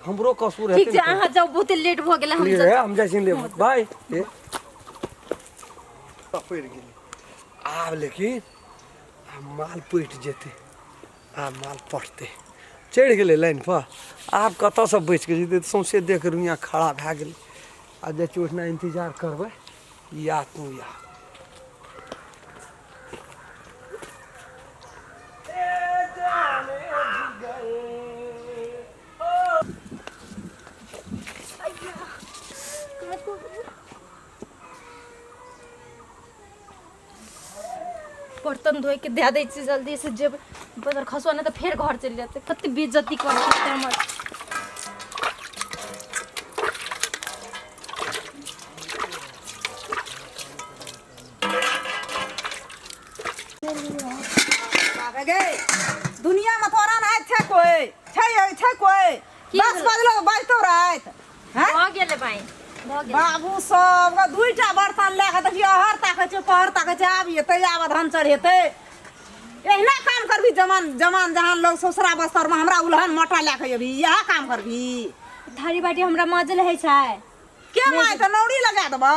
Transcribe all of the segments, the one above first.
हमरो कसूर ठीक हेतै छै ने। अहाँ जाउ बहुते लेट भऽ गेल हम लिए हम जाइ छी लेब बाय ए पड़ि गेलै आब लेकिन आब माल पटि जेतै आब माल पटतै चढ़ि गेलै लाइनपर आब कतऽसँ बचि कऽ जेतै सौँसे देख रुइयाँ खड़ा भए गेलै आ जाइ छी ओहिठिना इन्तजार करबै या तू या बर्तन धोए के दए दै छी जल्दी से जेबै बदर खसुआ नहि तऽ फेर घर चलि जेतै कते बेइज्जती करै छै हमर। बाप गे दुनिया में तोरा ना छै कोई छै छै कोई की 10 भेलै? बजलो बजतो राति हैं भऽ गेलै भाइ भऽ गेलै। बाबू सब के दुईटा बर्तन लए कऽ देखियौ अहर ताकै छै पहर ताकै छै आब एतै आब धान चढ़ेतै। एहिना काम करबी जमान जमान जहान लोग ससुरा बस्तर में हमरा उलहन मोटा लए कऽ अभी इएह काम करबी। थारी बाटी हमरा माजल होइ छै। के माय तऽ नौरी लगा देबौ।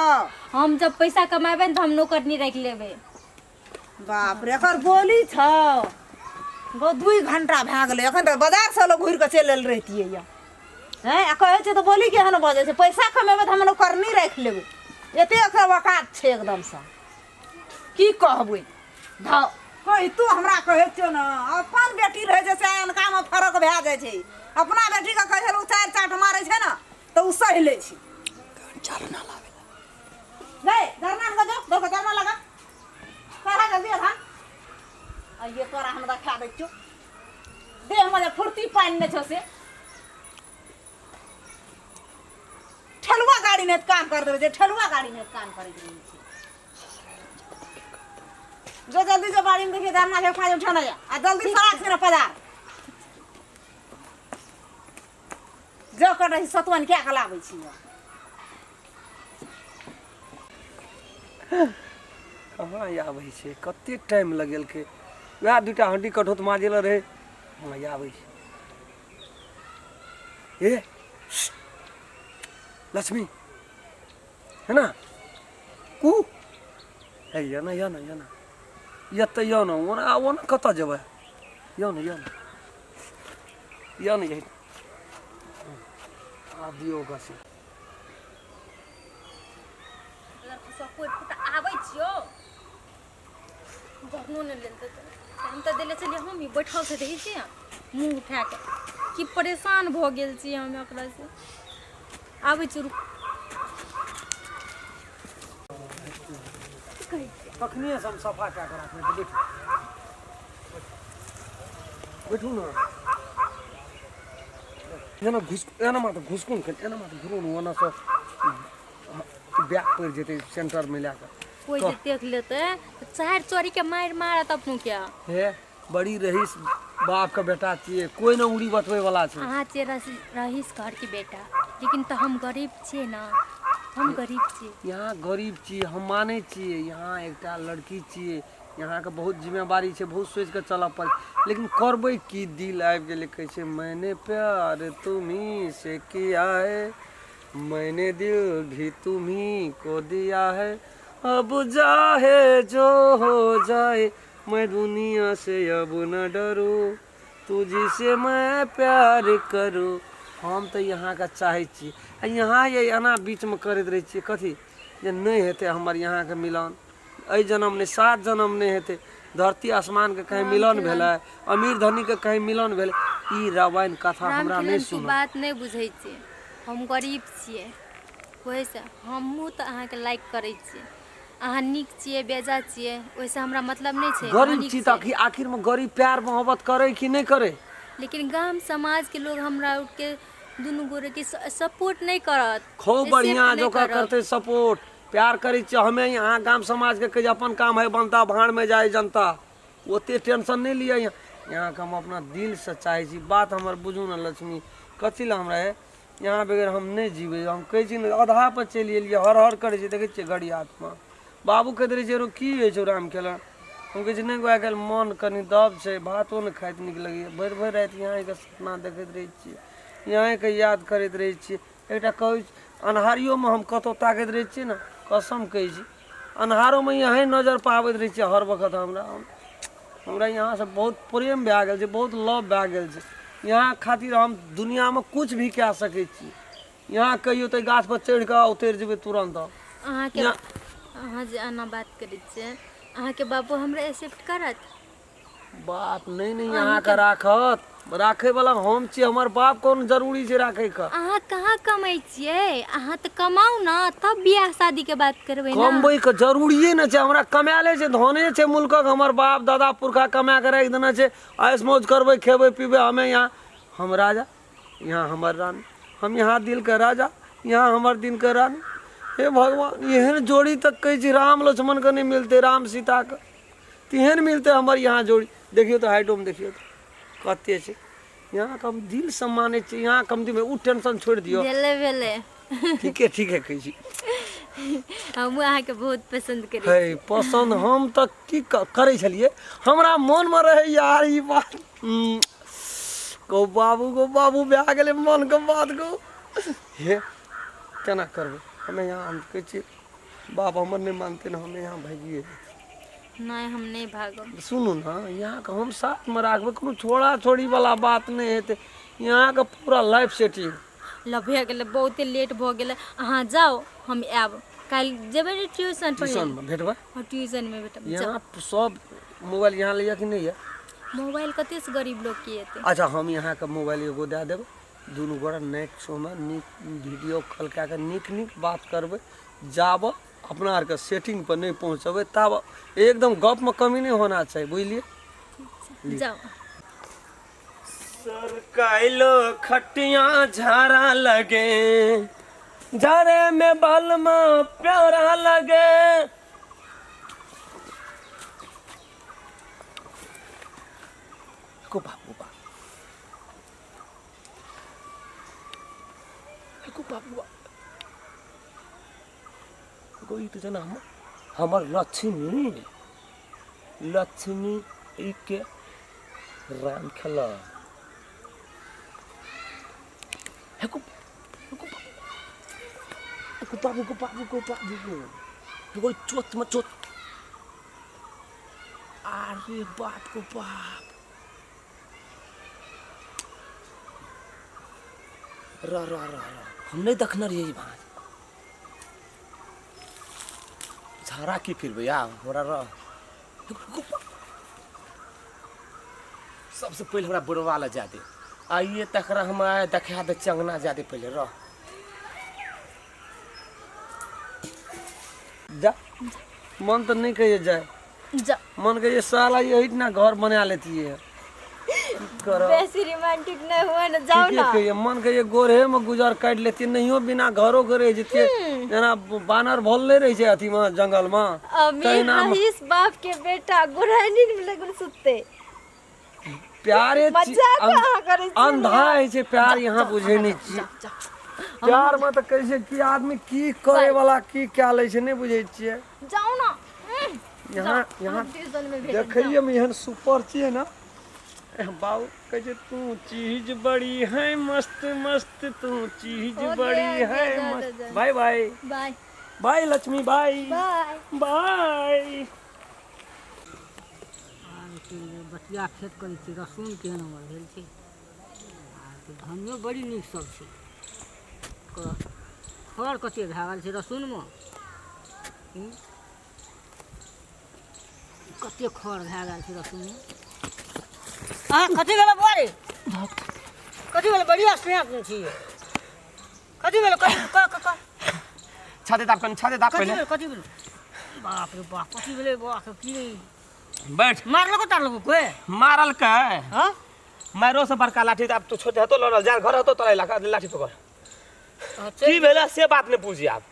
हम जब पैसा कमाबे ने तऽ हम नौकरनी राखि लेबै। बाप रे एकर बोली छौ गो 2 घंटा भए गेलै एखन तक बाजार से लोग घुरि कऽ चलि आयल रहितियै यऽ हैं आ कहै छै तऽ बोली केहन बजै छै पैसा कमेबै तऽ हम नौकरनी राखि लेबै एते एकर औकात छै एकदमसँ की कहबै धौ कहि तू हमरा कहै छियौ ने अपन बेटी रहै छै से अनकामे फरक भए जाइ छै अपना बेटीके कहै छै ओ चारि चाट मारै छै ने तऽ ओ सहि लै छै। गई धरना में जो दो धरना लगा करा जल्दी धान आ ये तोरा हम रखा दै छियौ देह में जे फुर्ती पानि नहि छौ से ठेलुआ गाड़ी नहि काम कर देबै छै ठेलुआ गाड़ी नहि काम करैत रहै छै। जो जल्दी जो बाड़ी में देखिए धरना के पानी उठाना जा आ जल्दी सड़क से ना पधार जो कर रही सतुअन क्या कलाबै छियै। कहाँ आबै छै कते टाइम लगेलकै वएह दूटा हड्डी कठौत माजे लए रहै हँ आबै छै। ए लक्ष्मी है ना कू हे यऽ ना यऽ ना यऽ ना एतऽ यऽ ना ओना ओना कतऽ जेबै यऽ ना यऽ ना यऽ ना यही आ दियौ ओकरा से। सब कोइ तऽ आबै छियौ जहनो नहि लेलकै हम तऽ देले छलियै हम ही बैठल छै देखै छियै मुँह उठा कऽ कि परेशान भऽ गेल छी हम एकरासँ। आबै छी रुक। तखनिए से हम सफा कए कऽ राखने छी। बैठू बैठू ने एना घुस एना मात्र घुसकुन खन एना मात्र घुरू ने ओना सब बैग पड़ि जेतै सेंटर में लए कऽ। कोइ जे देख लेतै तऽ चारि चोरी के मारि मारत अपनो के। हे बड़ी रहीस बाप के बेटा छियै कोइ ने उड़ी बतबै वाला छै। अहाँ छियै रहीस घर के बेटा लेकिन तऽ हम गरीब छियै ने हम गरीब छियै। यहाँ गरीब छियै हम मानै छियै यहाँ एकटा लड़की छियै यहाँके बहुत जिम्मेवारी छै बहुत सोचि कऽ चलऽ पड़ै लेकिन करबै की दिल आबि गेलै कहै छै मैंने प्यार तुम्ही से किया है मैंने दिल भी तुम्ही को दिया है अब जाहे जो हो जाए मैं दुनिया से अब न डरू तुझी से मैं प्यार करू। हम तऽ यहाँके चाहै छी आ यहाँ ये एना बीचमे करैत रहै छियै कथी जे नहि हेतै हमर यहाँके मिलन एहि जनम नहि सात जनम नहि हेतै धरती आसमानके कहीं मिलन भेलै अमीर धनीके कहीं मिलन भेलै ई रामायण कथा हमरा नहि रामखेलन तू सुनल। बात नहि बुझै छियै हम गरीब छियै ओहिसँ हमहूँ तऽ अहाँके लाइक करै छियै अहाँ नीक छियै बेजा छियै ओहिसँ हमरा मतलब नहि छै अहाँ गरीब नीक छी तऽ छियै। आखिरमे गरीब प्यार मोहब्बत करै कि नहि करै? लेकिन गाम समाजके लोग हमरा उठके दुनू गोरेके सपोर्ट नहि करत। खूब एक्सेप्ट बढ़िआँ नहि जोकर करत। करतै सपोर्ट प्यार करै छियै हमे यहाँ गाम समाजके कहै छै अपन काम है बनता भाँड़मे जाय जनता ओते टेंशन नहि लिअ यहाँ यहाँके हम अपना दिलसँ चाहै छी बात हमर बुझू ने लक्ष्मी कथी लए हमरा हे यहाँ बगैर हम नहि जीबै हम कहै छी ने आधा पर चलि एलियै हर हर करै छै देखै छियै घड़ी हाथमे बाबू कहैत रहै छै रो की होइ छौ राम खेलन हम कहै छी नहि गो आइ काल्हि मन कनि दब छै भातो नहि खाइत नीक लगैए भरि भरि राति यहाँ आबिकऽ सपना देखैत रहै छियै। यहाँके याद करैत रहै छियै। एकटा कहै अन्हारियोमे हम कतहु ताकैत रहै छियै ने, कसम कहै छी, अन्हारोमे यहीं नजर पाबैत रहै छियै हर वक्त। हमरा हमरा यहाँसँ बहुत प्रेम भए गेल छै, बहुत लव भए गेल छै। यहाँ खातिर हम दुनिआँमे किछु भी कए सकै छी। यहाँ कहियो तऽ गाछपर चढ़ि कऽ उतरि जेबै तुरन्त हम। अहाँके अहाँ जे एना बात करै छियै, अहाँके बाबू हमरा एक्सेप्ट करत? बाप नहि नहि अहाँके राखत, राखैवला हम छी, हमर बाप कोन जरूरी छै राखैके। अहाँ कहाँ कमै छियै? अहाँ तऽ कमाउ ने, तब बियाह शादीके बात करबै ने। कमबैके जरूरिए नहि छै, हमरा कमाएले छै, धने छै मुल्कक, हमर बाप दादा पुरखा कमा कऽ राखि देने छै। ऐश मौज करबै, खेबै पीबै, हमे यहाँ हम राजा, यहाँ हमर रानी, हम यहाँ दिलके राजा, यहाँ हमर दिलके रानी। हे भगवान, एहन जोड़ी तऽ कहै छी राम लक्ष्मणके नहि मिलतै, राम सीताके तेहन मिलतै हमर यहाँ जोड़ी। देखियौ तऽ हाइटोमे देखियौ तऽ कते छै। यहाँके हम दिलसँ मानै छियै, यहाँ कम दिनमे ओ टेंशन छोड़ि दियौ। भेलै भेलै, ठीके ठीके कहै छी। हमहूँ अहाँके बहुत पसन्द करै। हे पसन्द हम तऽ की करै छलियै, हमरा मोनमे रहै यार ई बात। गौ बाबू, गौ बाबू, भए गेलै मनके बात गौ। हे केना करबै हमे यहाँ? हम कहै छियै बाप हमर नहि मानतै ने, हमे यहाँ भागिए जेतै। नहि, हम नहि भागब। सुनू ने, यहाँके हम साथमे राखबै, कोनो छोड़ा छोड़ीवला बात नहि हेतै। यहाँके पूरा लाइफ सेटिंग ल भए गेलै, बहुते लेट भऽ गेलै। अहाँ जाउ, हम आयब काल्हि। जेबै ने ट्यूशन पढ़ै? ट्यूशनमे भेटबै। हँ, ट्यूशनमे भेटब। जाउ। यहाँ सब मोबाइल यहाँ लैए कि नहि यऽ? मोबाइल कतेसँ गरीब लोकके एतै? अच्छा, हम यहाँके मोबाइल एगो दए देबै, दुनू गोरा नाइट शोमे नीक वीडियो कॉल कए कऽ नीक नीक बात करबै। जाबऽ अपना आरके सेटिंगपर नहि पहुँचबै ताब एकदम गपमे कमी नहि होना चाही, बुझलियै? जाउ। सर कैलो खटिया झारा लगे, झारे में बलमा प्यारा लगे। गो बाप गो बाप, गो बाप गो बाप गो, ई तऽ जेना हमर लक्ष्मी, लक्ष्मी ई के राम खेला। हे गो गो गो बाबू, गो बाबू, गो बाबू, गो गो चोत में चोत। अरे बाप गो बाप, र र र र, हम नहीं देखने रहियै ई भाँज झाड़ा की फिर भैया हमरा र। सबसे पहिले हमरा बुढ़वा लए जा दे, आइए तकरा हम आइ देखा दे चंगना जा दे पहिले रह जा। मन तऽ नहि कहिए जाय। जा। मन कहिए साला यही ना घर बना लेतिए करब। बेसी रोमांटिक नहीं हुआ ना, जाओ ठीके ना। कहिए, मन कहिए गोरहे में गुजर काटि लेतिए, नहियो बिना घरो के रहि जतिए, जेना बानर भल नहि रहै छै अथीमे जंगलमे। अमीर तहिना रईस बाप के बेटा गोरहनी में लगल सुतते। प्यारे मजाक अहाँ करै छियै। अंधा होइ छै प्यार, यहाँ बुझै नहि छियै। प्यार में तऽ कहै छै कि आदमी की करे वाला की कए लै छै, नहि बुझै छियै। जाओ ना। यहाँ यहाँ ट्यूशन में भेटत। देखैए में एहन सुपर छियै ने बाबू, कहै छै तू चीज बड़ी है मस्त मस्त, तू चीज हो गया, बड़ी हो है गया, जाओ, मस्त। जाओ। Bye bye. Bye. Bye Lakshmi, bye. Bye. Bye. बटिया खेत करै छी, रसून केहन हमर भेल छै आ धनियो बड़ी नीक सब छै। फड़ कते भए गेल छै रसूनमे, कते खर भए गेल छै रसूनमे। अहाँ कथी भेलै बौआ रे? कथी भेलै? बढ़िआँ सुना छियै, कथी भेलै? कथी क छाते दाब कनि, छाते दाब कथी पहिले। भेलै? कथी भेलै? बाप रे बाप, कथी भेलै बौआके? की बैठ। मारलको तारलको कोइ? मारल के? हाँ। मारो से बड़का लाठी आब तो छोटे हतो लड़ल जा घर हतो तोरा लाठी पकड़। अच्छा। की भेलै से बात नहि बुझी आब।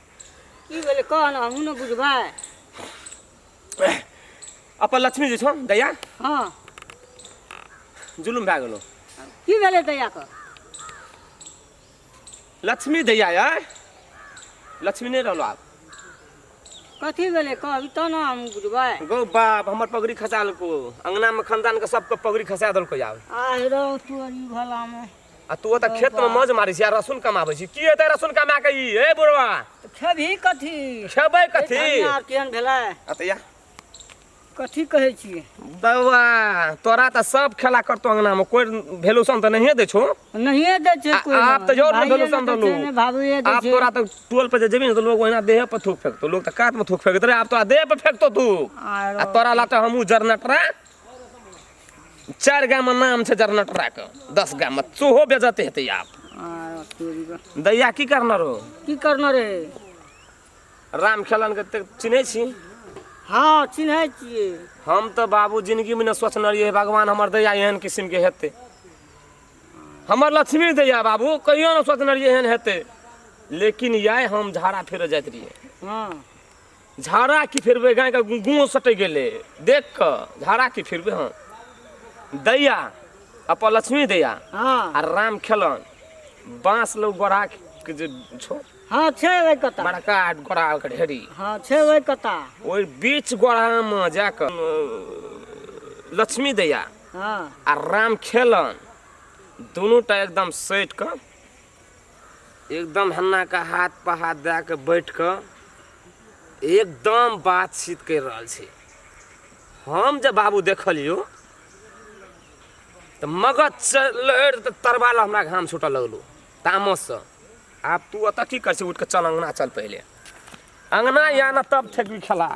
की भेलै कह ने, हमहूँ ने बुझबै। अपन लक्ष्मी जे छौ दैया। हाँ। जुलुम भए गेलो। की भेलै दैयाके? लक्ष्मी दैया यै, लक्ष्मी नहि रहलो आब। कथी भेलै कहबी तब ने हम बुझबै। गौ बाप, हमर पगड़ी खसा देलको अंगना में, खानदान के सबके पगड़ी खसा देलको आब। आहि रौ तोरी भलामे। आ तू ओतऽ खेत में मौज मारै छी आ रसुन कमाबै छी की हेतै रसुन कमा के ई हे बुढ़वा तऽ खेबही कथी खेबै कथी धनिया आर केहन भेलै आ तऽ या कथी कहै छियै बौआ तोरा तऽ सब खेला करतो अंगना में कोई भेलूसन तऽ नहिए दै छौ नहिए दै छै आ- कोइ आब तऽ जोर ने भाइये भेलूसन दै देलू छै, ने भाभीए दै आब छै तोरा तऽ टोल पर जे जेबही ने तऽ लोग ओहिना देह पर थूक फेकतो लोग तऽ कात में थूक फेकत रे आब तोरा देह पर फेकतो थूक आरो आ तोरा ला तऽ हमहूँ जरनटरा चारि गाम में नाम छै जरनटरा के 10 गाम में सोहो बेजते हेतै आब आरो तोरी के। दैया की करना रो की करना रे राम खेलन के तऽ चिन्है छी हँ चिन्है छियै हम तऽ बाबू जिंदगी में नहि सोचने रहियै भगवान हमर दैया एहन किस्म के हेतै हमर लक्ष्मी दैया बाबू कहियो नहि सोचने रहियै एहन हेतै लेकिन याय हम झाड़ा फेरे जाइत रहियै हँ झाड़ा की फिरबै गायके गुओ सटि गेलै देख कऽ झाड़ा की फिरबै हम दैया अपन लक्ष्मी दैया हँ आ राम खेलन बाँस लोग गोढ़ा के जे छौ हँ छै ओहि कता बड़का गोढ़ा के ढेरी हँ छै ओहि कता ओहि बीच गोढ़ामे जाकऽ लक्ष्मी दैया हँ आ राम खेलन दुनू टा एकदम सटि कऽ एकदम हन्ना के हाथ पर हाथ दए कऽ बैठ कऽ एकदम बातचीत करि रहल छै हम जे बाबू देखलियो तऽ मगज लहरि तऽ तरबा लए हमरा घाम छूटऽ लगलो तामससँ आब तू ओतऽ की करै छी उठि कऽ चल अङ्गना चल पहिले अङ्गना या ने तब ठेकबी खेला